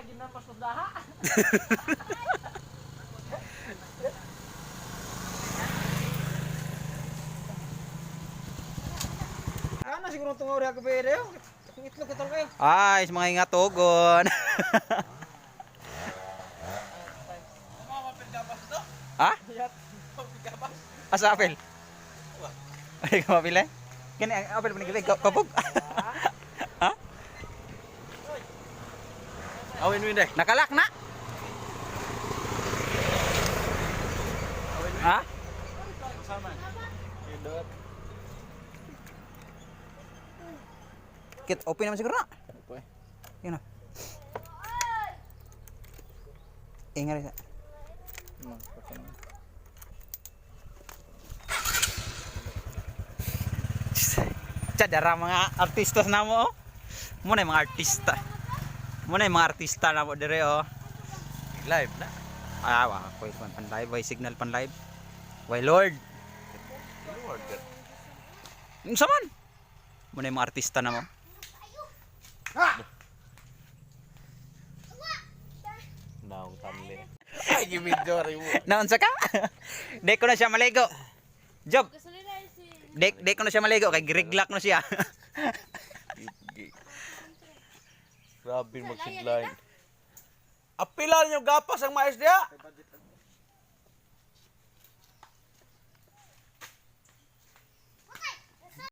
Taginan mas daha. Ano siguro tungaw rin ako pwede. Kung itlog ka talaga. Ay, sa mga ingatogon. Ha? Asa apel? Ay, kamapil eh? Gani, ang apel pa ni Kapog? Ha? Awin win deh. Nakalak na? Ha? Kit, open naman siguro na. Okay. Yun na. Ingat rin. Tsa, dara mga artistas na mo, oh. Muna yung mga artista. Muna yung mga artista na mo dire, oh. Live na. Ah, wa ko pan live, way signal pan live. Way Lord. Lord. Unsa man? Muna yung mga artista na mo. Naong tamli. Ay, gibidyo rin mo. Naunsa ka? Di ko na siya maligo. Job. Di ko na siya maligo kay griglak na siya. Grabe magsidline. Apila niyo gapas ang mais diya.